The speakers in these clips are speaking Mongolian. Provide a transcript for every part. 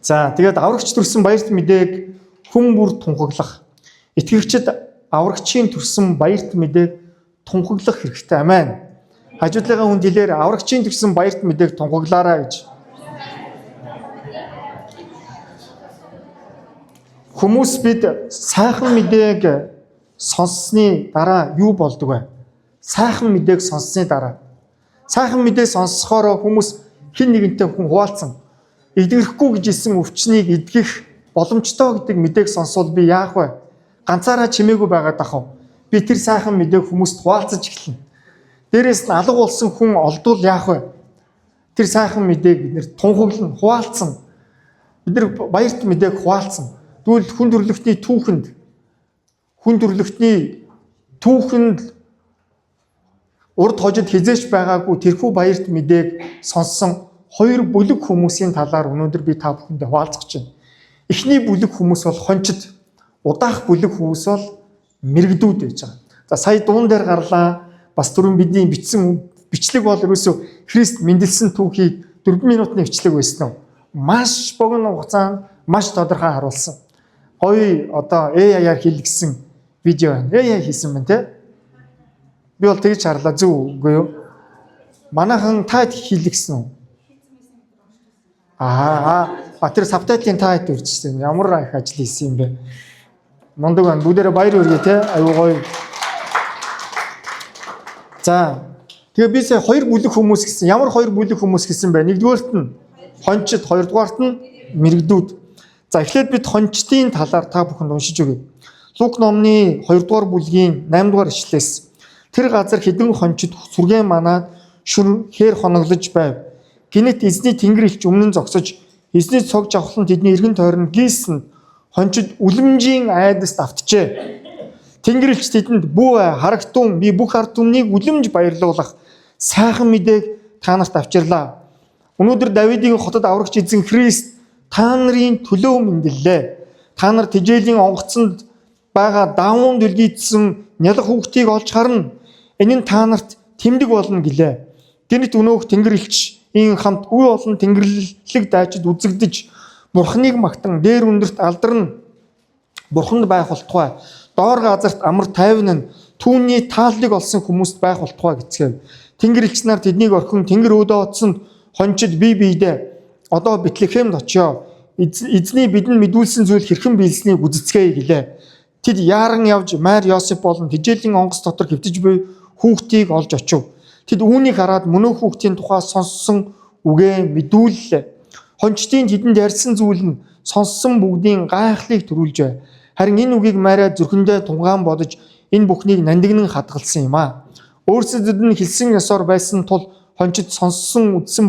За тэгээд аврагч төрсөн баярт мэдээг хүн бүр тунхаглах. Итгэгчид аврагчийн төрсөн баярт мэдээг тунхаглах хэрэгтэй. Амен. Хажуудлынхаа хүнд хэлээр аврагчийн төрсөн баярт мэдээг тунхаглаарай гэж. Хүмүүс бид сайхан мэдээг сонссны дараа юу болдог вэ? Сайхан мэдээг сонссны дараа. Сайхан мэдээ сонсохоор хүмүүс хэн нэгэнтэй хүн хуваалцсан. Эдгэрэхгүй гэж хэлсэн өвчнийг эдгэх боломжтой гэдэг мэдээг сонсвол би яах вэ? Ганцаараа чимээгүй байгаад ах уу? Би тэр сайхан мэдээг хүмүүст хуваалцаж эхэлнэ. Дээрээс нь алга болсон хүн олдвол яах вэ? Тэр сайхан мэдээг бид нэр тунхаглана, хуваалцсан. Бид нар баярт мэдээг хуваалцсан. Тэгвэл хүн төрлөختний түүхэнд урд хожид хизээч байгаагүй тэрхүү баярт мэдээг сонссон хоёр бүлэг хүмүүсийн талаар өнөөдөр би та бүхэндээ хуваалцах гэж байна. Эхний бүлэг хүмүүс бол хончид, удаах бүлэг хүмүүс бол мэрэгдүүд байж байгаа. За сая дуун дээр гарлаа. Бас түрүүн бидний бичсэн бичлэг бол ерөөсөө Христ мэндэлсэн түүхийг 4 минутны бичлэг байсан уу? Маш богино хугацаанд маш тодорхой харуулсан. Гоё одоо AI-аар хийлгэсэн видео байна. AI хийсэн байна те. Би бол тэгж харлаа, зөв үгүй юу? Манайхан та хийлгэсэн үү? Аа, тэр сабтайтлын та хэд үржсэн. Ямар их ажил хийсэн юм бэ? Мундаг байна. Бүгдээрээ баяр хүргэе те. Аюу гоё. За. Тэгээ би сая хоёр бүлэг хүмүүс гэсэн. Ямар хоёр бүлэг хүмүүс гэсэн бэ? Нэгдүгээрт нь хончид, хоёрдугаарт нь мэрэгдүүд. За эхлээд бид хончдын талаар та бүхэнд уншиж өгье. Лук номны 2 дугаар бүлгийн 8 дугаар ишлээс тэр газар хэдэн хончид сүргэн манаад шүр хээр хоноглож байв. Гинэт эзний тэнгэр элч өмнө нь зогсож эзний цог жавхлан тэдний эргэн тойрон гийсэн хончид үлэмжийн айдаст автжээ. Тэнгэр элч тэдэнд бүү ай харагтун би бүх ард түмнийг үлэмж баярлуулах сайхан мэдээг та нарт авчирлаа. Өнөөдөр Давидын хотод аврагч эзэн Христ та нарын төлөө мэндэллээ. Та нар тэжээлийн онгоцонд байгаа давуун дэлгийдсэн нялх хүүхдийг олж харна. Энэ нь та нарт тэмдэг болно гэлээ. Гэнэт өнөөх тэнгэр элчийн хамт үе олон тэнгэрлэг дайчид үзэгдэж Бурхныг магтан дээр өндөрт алдарна. Бурханд байх болтугай. Доор газарт амар тайван нь түүний тааллыг олсон хүмүүст байх болтугай гэцгээв. Тэнгэр элч нар тэднийг орхин тэнгэр өөдөө отсонд хончид бие биедээ одоо Бэтлехемд очио. Эзний бидэнд мэдүүлсэн зүйл хэрхэн биелснийг үзэцгээе гэлээ. Тэд яаран явж Майр Йосеф болон тэжээлийн онгоц дотор хэвтэж буй хүүхдийг олж очив. Тэд үүнийг хараад мөнөөх хүүхдийн тухай сонссон үгээ мэдүүллээ. Хончдын тэдэнд ярьсан зүйл нь сонссон бүгдийн гайхлыг төрүүлжээ. Харин энэ үгийг Мария зүрхэндээ тунгаан бодож энэ бүхнийг нандинан хадгалсан юм аа. Өөрсдөд нь хэлсэн ёсоор байсан тул хончид сонссон үзсэн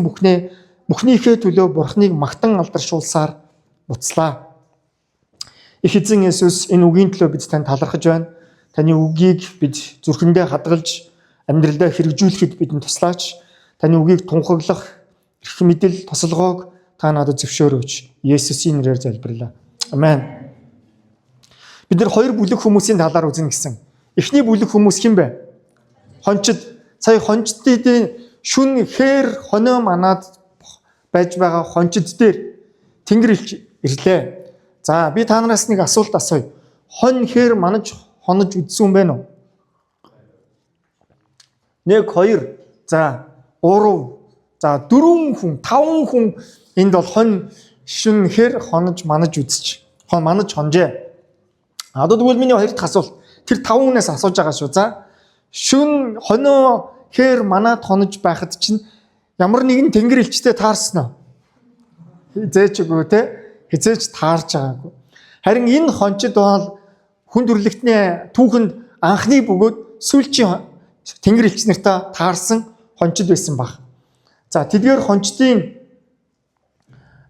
бүхнийхээ төлөө Бурхныг магтан алдаршуулсаар буцлаа. Их эзэн Есүс, энэ үгийн төлөө бид танд талархаж байна. Таны үгийг бид зүрхэндээ хадгалж амьдралдаа хэрэгжүүлэхэд бидэнд туслаач. Таны үгийг тунхаглах эрх мэдэл тосолгоог та надад зөвшөөрөөч. Есүсийн нэрээр залбирлаа. Амен. Бид нар хоёр бүлэг хүмүүсийн талаар үзнэ гэсэн. Эхний бүлэг хүмүүс хэн бэ? Хончид. Сая хончдын шүн хээр хонио манаад байж байгаа хончид дээр тэнгэр элч ирлээ. За би та нараас нэг асуулт асууя. Хонь хээр манаж хонож үзсэн юм байна уу? 1 2 за 3 за 4 хүн 5 хүн энд бол хонь шүн хээр хонож манаж үзэж хон манаж хонжээ. Одоо тэгвэл миний хоёр дахь асуулт тэр 5 хүнээс асууж байгаа шүү. За шүн хонио хээр манад хонож байхад чинь ямар нэгэн тэнгэр элчтэй таарсан уу? Хизээч үгүй те. Хизээч таарч байгаагүй. Харин энэ хончид бол хүн төрлөختний түүхэнд анхны бөгөөд сүүлчийн тэнгэр элч нартай таарсан хончид байсан баг. За тэдгээр хончдын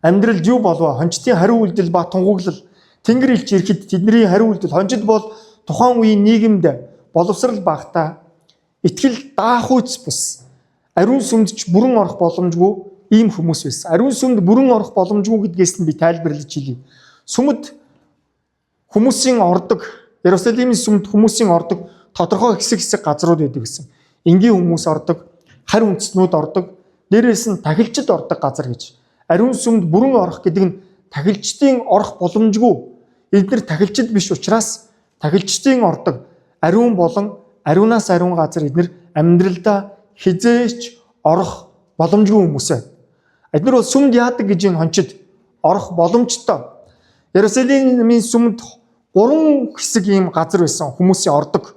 амьдралд юу болов? Хончдын хариу үйлдэл ба тунхаглал. Тэнгэр элч ирэхэд тэдний хариу үйлдэл хончид бол тухайн үеийн нийгэмд боловсрал багтаа итгэл даахуйц бус ариун сүмд ч бүрэн орох боломжгүй ийм хүмүүс байсан. Ариун сүмд бүрэн орох боломжгүй гэдгээс нь би тайлбарлаж хэлье. Сүмд хүмүүсийн ордог, Иерусалимийн сүмд хүмүүсийн ордог тодорхой хэсэг хэсэг газрууд байдаг гэсэн. Энгийн хүмүүс ордог, харь үндэстнүүд ордог, дээрээс нь тахилчид ордог газар гэж. Ариун сүмд бүрэн орох гэдэг нь тахилчдын орох боломжгүй. Эднэр тахилчид биш учраас тахилчдын ордог ариун болон ариунаас ариун газар эднэр амьдралдаа хизээч орох боломжгүй хүмүүс байна. Эднэр бол сүмд яадаг гэж энэ хончид орох боломжтой. Иерусалимийн сүмд 3 хэсэг ийм газар байсан хүмүүсийн ордог.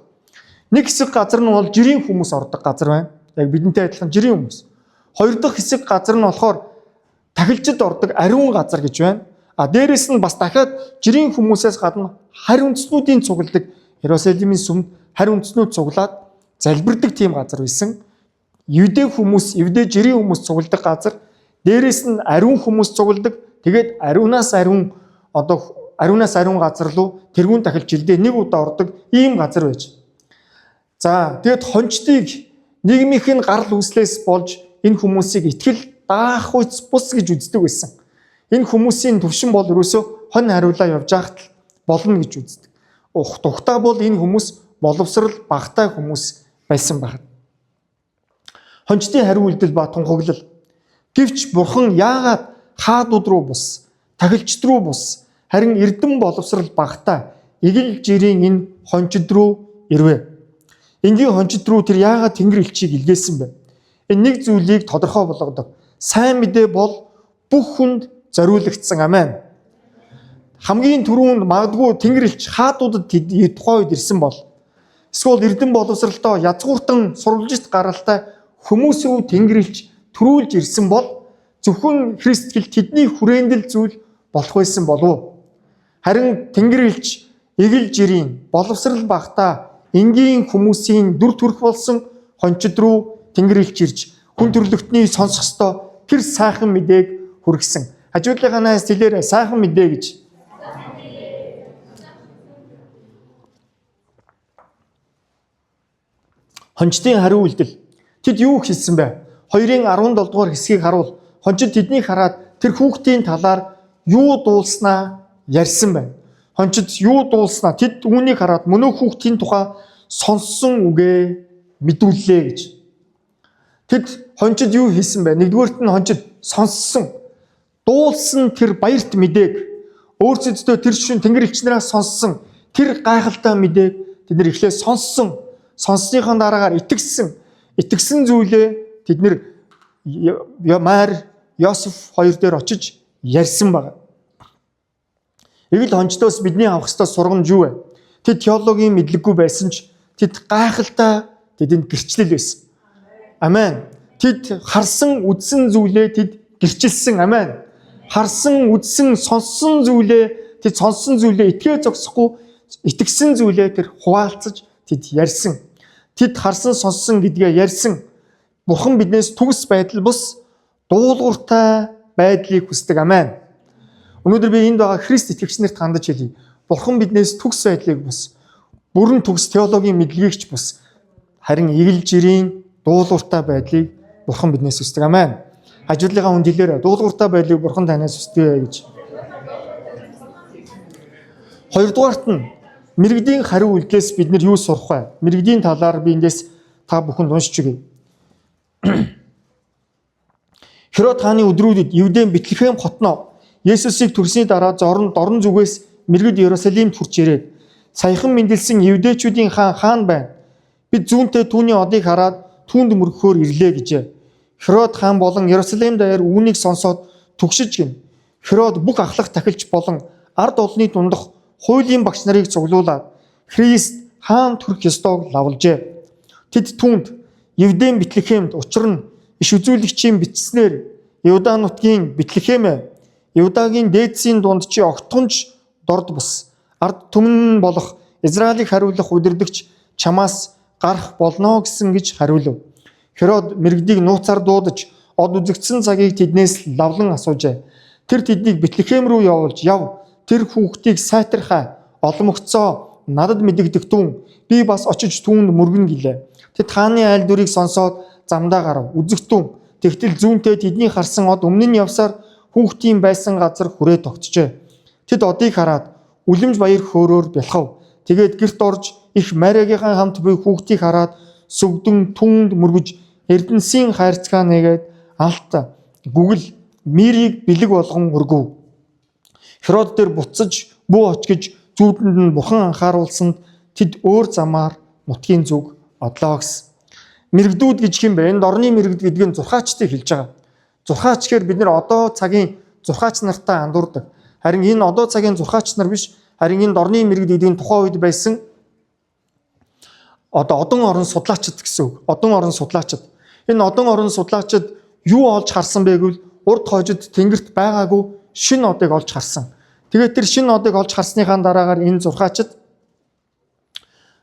Нэг хэсэг газар нь бол жирийн хүмүүс ордог газар байна. Яг бидэнтэй адилхан жирийн хүмүүс. Хоёр дахь хэсэг газар нь болохоор тахилчид ордог ариун газар гэж байна. А дээрэс нь бас дахиад жирийн хүмүүсээс гадна харь үндэстнүүдийн цугладаг Иерусалимийн сүмд харь үндэстнүүд цуглаад залбирдаг тийм газар байсан. Евдээ хүмүүс, евдээ жирийн хүмүүс цугладаг газар. Дээрэс нь ариун хүмүүс цугладаг. Тэгээд ариунаас ариун одоо ариунаас ариун газар руу тэргүүн тахилч жилдээ нэг удаа ордог ийм газар байж. За тэгэд хончдыг нийгмийнх нь гарал үүслээс болж энэ хүмүүсийг итгэл даах үйц бус гэж үздэг байсан. Энэ хүмүүсийн төвшин бол ерөөсөө хонь хариулаа явж байхад л болно гэж үздэг. Тухтаа бол энэ хүмүүс боловсрал багтай хүмүүс байсан байна. Хончдын хариу үйлдэл ба тунхаглал. Гэвч бурхан яагаад хаадууд руу бус, тахилчд руу бус, харин эрдэм боловсрал багтай эгэл жирийн энэ хончид руу ирвэ? Энгийн хончид руу тэр яагаад тэнгэр элчийг илгээсэн бэ? Энэ нэг зүйлийг тодорхой болгодог. Сайн мэдээ бол бүх хүнд зориулагдсан. Амен. Хамгийн түрүүнд магадгүй тэнгэр элч хаадуудад тухайн үед ирсэн бол эсвэл эрдэм боловсралдоо язгууртан сурвалжит гаралтай хүмүүс рүү тэнгэр элч төрүүлж ирсэн бол зөвхөн Христ гэл тэдний хүрээндэл зүйл болох байсан болов уу? Харин тэнгэр элч эгэл жирийн боловсрал багтаа энгийн хүмүүсийн дүр төрх болсон хончид руу тэнгэр элч ирж хүн төрлөختний сонсох ёстой тэр сайхан мэдээг хүргэсэн. Хажуудлынхаа найз хэлээрэй, сайхан мэдээ гэж. Хончдын хариу үйлдэл. Тэд юу хийсэн бэ? 2-ын 17 дугаар хэсгийг харуул. Хончид тэднийг хараад тэр хүүхдийн талаар юу дуулснаа ярьсан байна. Хончид юу дуулснаа тэд үүнийг хараад мөнөө хүүхдийн тухай сонссон үгээ мэдүүллээ гэж. Тэд хончид юу хийсэн бэ? Нэгдүгээрт нь хончид сонссон, дуулсан тэр баярт мэдээг, өөрсөддөө тэр шин тэнгэр элч нараас сонссон тэр гайхалтай мэдээг тэд нэр эхлээ сонссон. Сонссныхон дараагаар итгэсэн. Итгэсэн зүйлээ тэд нэр Мар, Йосеф хоёр дээр очиж ярьсан баг. Эгэл хончдоос бидний авах ёстой сургамж юу вэ? Тэд теологийн мэдлэггүй байсан ч тэд гайхалтай тэдэнд гэрчлэл байсан. Амен. Тэд харсан, үзсэн зүйлээ тэд гэрчилсэн. Амен. Харсан, үзсэн, сонссон зүйлээ тэд сонссон зүйлээ итгээ зогсохгүй итгэсэн зүйлээ тэр хуваалцаж тэд ярьсан. Тэд харсан, сонссон гэдгээ ярьсан. Бурхан биднээс төгс байдал бус дуулууртай байдлыг хүсдэг. Амен. Өнөөдөр би энд байгаа Христ итгэгч нарт хандаж хэлье. Бурхан биднээс төгс байдлыг бус, бүрэн төгс теологийн мэдлэгийг ч бус, харин эгэл жирийн дуулууртай байдлыг Бурхан биднээс хүсдэг. Амен. Хажуудлынхаа хүнд хэлээрэй. Дуулууртай байдлыг Бурхан танаас хүсдэг гэж. Хоёрдугаарт нь мэргэдийн хариу үйлдэлээс бид нар юу сурах вэ? Мэргэдийн талаар би эндээс та бүхэнд уншиж өгье. Херод хааны өдрүүдэд Евдэн Бэтлехэм хотноо Есүсийг төрсний дараа зорон дорн зүгээс мэргэд Иерусалимд хүрч ирээд саяхан мэндэлсэн евдээчүүдийн хаан хаан байна. Бид зүүнтэй түүний одыг хараад түүнд мөргөхөөр ирлээ гэжээ. Херод хаан болон Иерусалим даяар үүнийг сонсоод түгшиж гин. Херод бүх ахлах тахилч болон ард олны дундах хуулийн багш нарыг цуглуулад Христ хаан төрөх ёстойг лавлжээ. Тэд түүнд Евдэн Бэтлехемд учир нь иш үзүүлэгчийн бичснээр Иуда нутгийн Бэтлехем Иудагийн дээдсийн дунд чи огтхонч дорд бус ард түмэн болох Израилийг хариулах удирдагч чамаас гарах болно гэсэн гэж хариулв. Херод мэргэдийг нууцаар дуудаж од үзэгдсэн цагийг тэднээс лавлан асуужээ. Тэр тэднийг Бэтлехэм рүү явуулж яв. Тэр хүүхдийг сайтархай олмогцоо надад мэдэгдэх түн би бас очиж түүнд мөргөн гэлээ. Тэд хааны айлдварыг сонсоод замдаа гарав. Үзэгтэн тэгтэл зүүнтэй тэдний харсан од өмнө нь явсаар хүүхдийн байсан газар хүрээ тогтжээ. Тэд одыг хараад үлэмж баяр хөөрөөр бялхав. Тэгээд гэрт орж их Мариагийнхаа хамт буй хүүхдийг хараад сүгдэн түнд мөргөж Эрдэнсийн хайрцгаа нэгээд алт гүгэл мирийг бэлэг болгон өргөв. Херод дээр буцаж бүү оч гэж зүүдэнд нь бурхан анхааруулсанд тэд өөр замаар нутгийн зүг одлоо гэсэн. Мэрэгдүүд гэж хэм бэ? Энд орны мэрэгд гэдэг нь зурхаачдыг хэлж байгаа. Зурхаач гэхээр бид нэр одоо цагийн зурхаач нартай андуурдаг. Харин энэ одоо цагийн зурхаач нар биш, харин энэ дорны мэрэгд гэдэг нь тухайн үед байсан одоо одон орон судлаачид гэсэн үг. Одон орон судлаачид. Энэ одон орон судлаачид юу олж харсан бэ гэвэл урд хойжид тэнгэрт байгаагүй шинэ одыг олж харсан. Тэгээд тэр шинэ одыг олж харсныхаа дараагаар энэ зурхаачид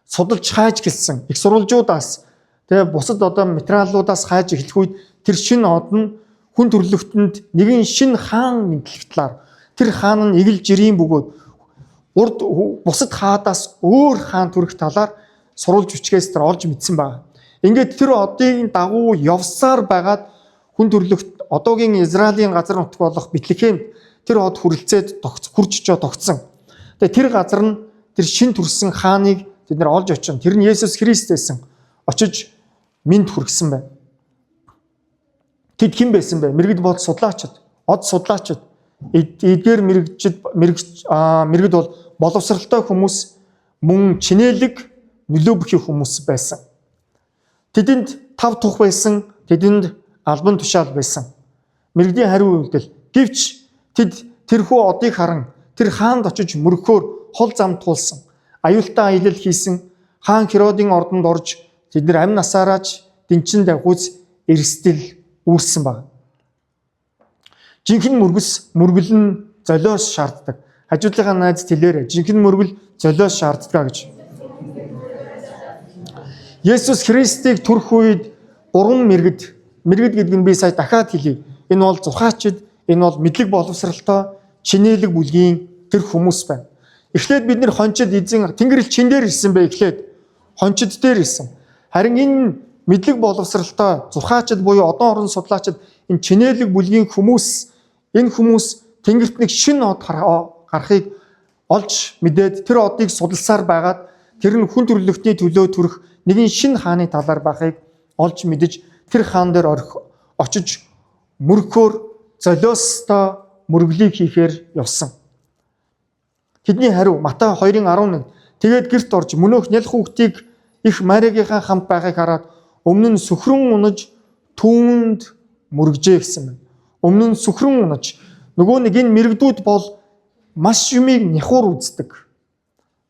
судалж хайж гэлсэн. Их сурвалжуудаас тэгээ бусад одоо материалуудаас хайж эхлэх үед тэр шинэ од нь хүн төрлөختөнд нэгэн шинэ хаан мэдлэх талаар тэр хаан нь эгэл жирийн бөгөөд урд бусад хаадаас өөр хаан төрөх талаар сурвалж бичгээс тэр олж мэдсэн байна. Ингээд тэр одын дагуу явсаар байгаад хүн төрлөخت одоогийн Израилийн газар нутг болох Бэтлехемд тэр од хүрэлцээд хурж очоо тогтсон. Тэгээ тэр газар нь тэр шин төрсэн хааныг тэд нар олж очин. Тэр нь Есүс Христ байсан. Очиж минд хүргэсэн байна. Тэд хэн байсан бэ? Мэргэд бол судлаачид, од судлаачид, эдгээр мэрэгчид мэргэд бол боловсралтай хүмүүс мөн чинэлэг нөлөө бүхий хүмүүс байсан. Тэдэнд тав тух байсан, тэдэнд албан тушаал байсан. Мэргэдийн хариу үйлдэл. Гэвч тэд тэрхүү одыг харан тэр хаанд очиж мөрөхөөр хол зам туулсан. Аюултай аялал хийсэн. Хаан Херодын ордонд орж тэд нар амь насаараач дэнчин давхуйц эрсдэл үүссэн баг. Жинхэнэ мөргөс мөргөл нь золиос шаарддаг. Хажуудлынхаа найз хэлээрэй. Жинхэнэ мөргөл золиос шаарддаг гэж. Есүс Христийг төрөх үед гурван мэргэд, мэргэд гэдэг нь би сая дахиад хэлье. Энэ бол зурхаачид, энэ бол мэдлэг боловсралтай чинээлэг бүлгийн тэр хүмүүс байна. Эхлээд бид нэр хончид эзэн Тэнгэрэл чин дээр ирсэн бэ эхлээд хончид дээр ирсэн. Харин энэ мэдлэг боловсралтай зурхаачид буюу одон орон судлаачид энэ чинээлэг бүлгийн хүмүүс энэ хүмүүс Тэнгэрт нэг шин од гарахыг олж мэдээд тэр одыг судалсаар байгаад тэр нь хүн төрлөختний төлөө төрөх нэгэн шин хааны талаар байхыг олж мэдэж тэр хаан дээр орхи очиж мөрөхөөр золиостой мөрөглийг хийхээр явсан. Тэдний хариу Матай 2:11 тэгээд герт орж мөнөөх нялх хүүхдийг их Маригийнхаа хамт байхыг хараад өмнө нь сөхрөн унаж түүнд мөргөжээ гэсэн байна. Өмнө нь сөхрөн унаж нөгөө нэг энэ мэрэгдүүд бол маш юмыг няхуур үздэг.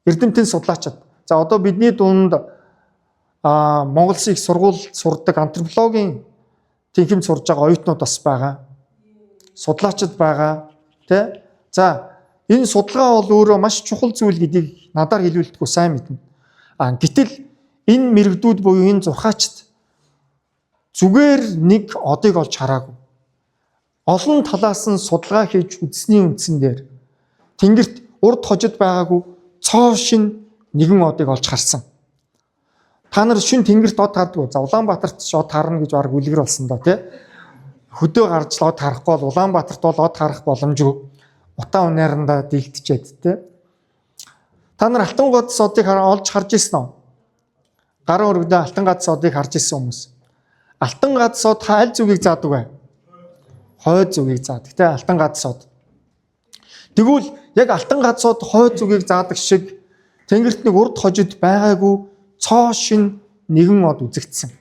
Эрдэмтэн судлаачид. За одоо бидний дунд Монгол Улсын их сургууль сурдаг антропологийн тэнхимд сурж байгаа оюутнууд бас байгаа. Судлаачид байгаа. Тэ? За энэ судалгаа бол өөрөө маш чухал зүйл гэдгийг надаар хэлүүлдэггүй сайн мэднэ. Гэтэл энэ мэрэгдүүд буюу энэ зурхаачд зүгээр нэг одыг олж хараагүй. Олон талаас нь судалгаа хийж үзсний үндсэн дээр тэнгэрт урд хожид байгаагүй цоо шин нэгэн одыг олж харсан. Та нар шин тэнгэрт од хардггүй. За Улаанбаатарт ч од харна гэж баг үлгэр болсон доо тий. Хөдөө гарч л од харахгүй бол Улаанбаатарт бол од харах боломжгүй. Утаа унаарандаа дийлдчихэд тий. Та нар алтан гоц одыг олж харж ирсэн үү? Гарan өргөдөө алтан гац одыг харж ирсэн хүмүүс. Алтан гац од аль зүгийг заадаг вэ? Хойд зүгийг заадаг тий. Алтан гац од. Тэгвэл яг алтан гац од хойд зүгийг заадаг шиг тэнгэрт нэг урд хожид байгаагүй цоо шин нэгэн од үзэгдсэн.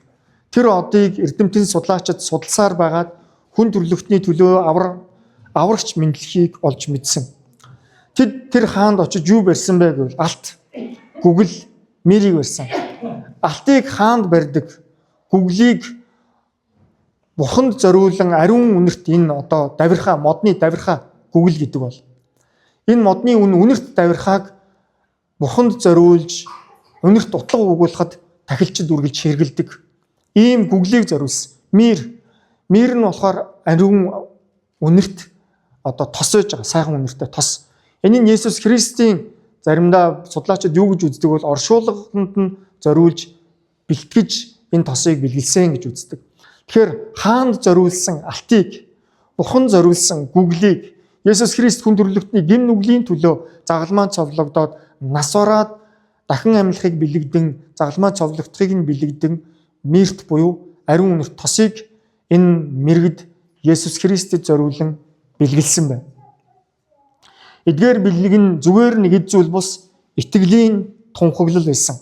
Тэр одыг эрдэмтэн судлаачид судалсаар байгаад хүн төрлөختний төлөө аврагч мэдлэхийг олж мэдсэн. Тэд тэр хаанд очиж юу барьсан бэ гэвэл алт, гүгэл, мэрийг барьсан. Алтыг хаанд барьдаг, гүглийг бурханд зориулан ариун үнэрт энэ одоо давирхаа, модны давирхаа гүгэл гэдэг бол. Энэ модны үнэрт давирхааг бурханд зориулж үнэрт утлага угуулахад тахилчид үргэлж хэрэгэлдэг. Ийм гүглийг зориулсан. Мир. Мир нь болохоор ариун үнэрт одоо тос байж байгаа. Сайхан үнэртэй тос. Энэ нь Есүс Христийн заримдаа судлаачид юу гэж үздэг бол оршуулганд нь зориулж бэлтгэж энэ тосыг бэлгэлсэн гэж үздэг. Тэгэхээр хаанд зориулсан алтыг, бурхан зориулсан гүглийг Есүс Христ хүн төрлөختний гэм нүглийн төлөө загалмаан цовлогдоод нас бараад дахин амьлахыг бэлэгдэн, загалмаа цовлогдохыг нь бэлэгдэн мирт буюу ариун үнэрт тосыг энэ мэргэд Есүс Христэд зориулан бэлгэлсэн байна. Эдгээр бэлэг нь зүгээр нэг эд зүйл бус итгэлийн тунхаглал байсан.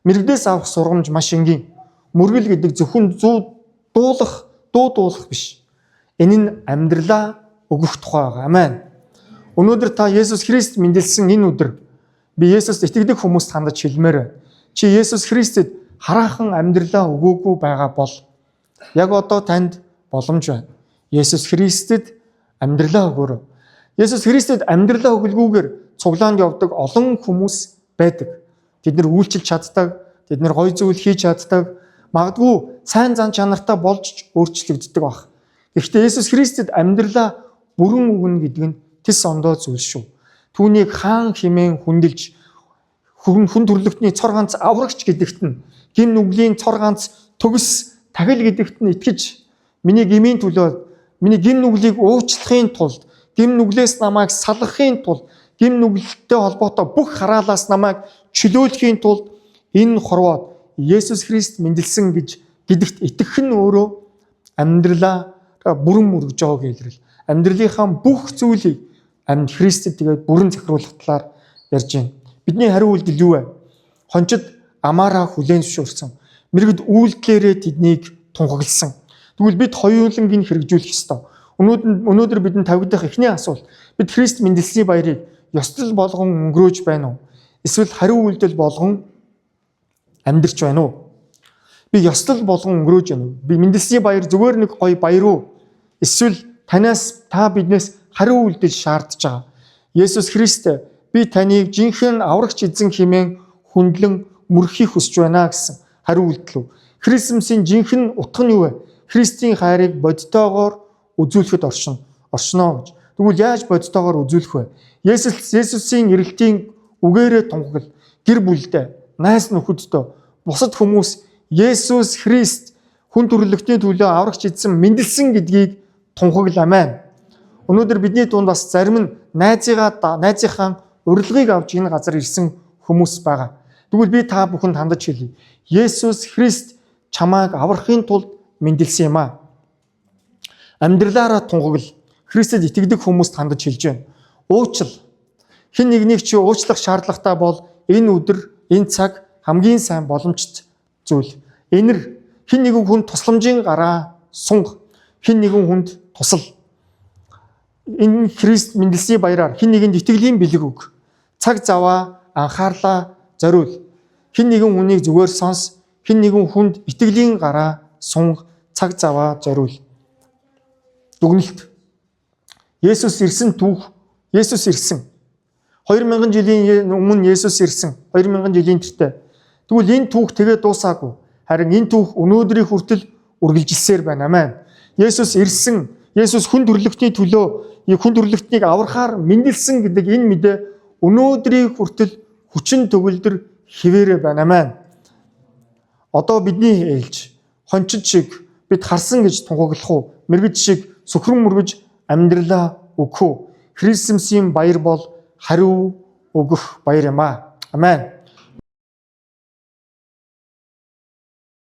Мэргэдээс авах сургамж маш энгийн. Мөргөл гэдэг зөвхөн зүү дуулах, дуу дуулах биш. Энэ нь амьдралаа өгөх тухай байгаа. Амен. Өнөөдөр та Есүс Христ мэндэлсэн энэ өдөр би Есүст итгэдэг хүмүүст хандаж хэлмээр байна. Чи Есүс Христэд хараахан амьдралаа өгөөгүй байгаа бол яг одоо танд боломж байна. Есүс Христэд амьдралаа өгөөрэй. Есүс Христэд амьдралаа өгөлгүйгээр цуглаанд явдаг олон хүмүүс байдаг. Тэд нар үйлчилж чаддаг, тэд нар гоё зүйл хийж чаддаг, магадгүй сайн зан чанартай болж өөрчлөгддөг баг. Гэхдээ Есүс Христэд амьдралаа бүрэн өгнө гэдэг нь тэс ондоо зүйл шүү. Түүнийг хаан хэмээн хүндэлж хүн төрлөختний цор ганц аврагч гэдэгт нь гим нүглийн цор ганц төгс тахил гэдэгт нь итгэж миний гмийн төлөө миний гим нүглийг уучлахын тулд гим нүглээс намайг салгахын тулд гим нүгэлтэй холбоотой бүх хараалаас намайг чөлөөлөхийн тулд энэ хорвоод Есүс Христ мэндэлсэн гэж гэдэгт итгэх нь өөрөө амьдралаа бүрэн мөргөж байгааг илрэл. Амьдралынхаа бүх зүйлийг амьд Христэд тэгээд бүрэн захируулах талаар ярьж байна. Бидний хариу үйлдэл юу вэ? Хончид амаараа хүлээн зөвшөөрсөн. Мэргэд үйлдэлээрээ тэднийг тунхагласан. Тэгвэл бид хоёулангийг хэрэгжүүлэх ёстой. Өнөөдөр бидэнд тавигдах эхний асуулт бид Христ мэндэлсний баярыг ёслол болгон өнгөрөөж байна уу? Эсвэл хариу үйлдэл болгон амьдарч байна уу? Би ёслол болгон өнгөрөөж байна уу? Би мэндэлсний баяр зүгээр нэг гоё баяр уу? Эсвэл танаас та биднээс хариу үйлдэл шаардж байгаа. Есүс Христ би таныг жинхэнэ аврагч эзэн хэмээн хүндлэн мөрөхийг хүсэж байна гэсэн хариу үйлдэл үү? Христмсийн жинхэнэ утга нь юу вэ? Христийн хайрыг бодитоогоор үзүүлэхэд оршино гэж. Тэгвэл яаж бодитоогоор үзүүлэх вэ? Есүсийн эрэлтийн үгээрээ тунхаглал гэр бүлдээ, найз нөхөддөө бусад хүмүүс Есүс Христ хүн төрлөختний төлөө аврагч эзэн мэндэлсэн гэдгийг тунхагла. Амен. Өнөөдөр бидний дунд бас зарим нь найзынхаа урилгыг авч энэ газар ирсэн хүмүүс байгаа. Тэгвэл би та бүхэнд хандаж хэлье. Есүс Христ чамайг аврахын тулд мэндэлсэн юм аа. Амьдралаараа тунхагл. Христэд итгэдэг хүмүүст хандаж хэлж байна. Уучлал. Хэн нэгнийг чи уучлах шаардлагатай бол энэ өдөр, энэ цаг хамгийн сайн боломжтой зүйл. Энэр хэн нэгэн хүнд тусламжийн гараа сунга. Хэн нэгэн хүнд тусал. Энэ Христ мэндэлсний баяраар хэн нэгэнд итгэлийн бэлэг өг. Цаг заваа анхаарлаа зориул. Хэн нэгэн хүнийг зүгээр сонс. Хэн нэгэн хүнд итгэлийн гараа сунга, цаг заваа зориул. Дүгнэлт. Есүс ирсэн түүх. Есүс ирсэн. 2000 жилийн өмнө Есүс ирсэн. 2000 жилийн тэртээ. Тэгвэл энэ түүх тэгээ дуусаагүй. Харин энэ түүх өнөөдрийн хүртэл үргэлжилсээр байна. Амен. Есүс ирсэн. Есүс хүн төрлөختний төлөө хүн төрлөختнийг аврахаар мэндэлсэн гэдэг энэ мэдээ өнөөдрийн хүртэл хүчин төгөлдөр хിവэрэ байна. Амен. Одоо бидний ээлж хончид шиг бид харсан гэж тунхаглах уу? Мэргэд шиг сөхрөн мөргөж амьдралаа өгөх үү? Христмсийн баяр бол хариу өгөх баяр юм аа. Амен.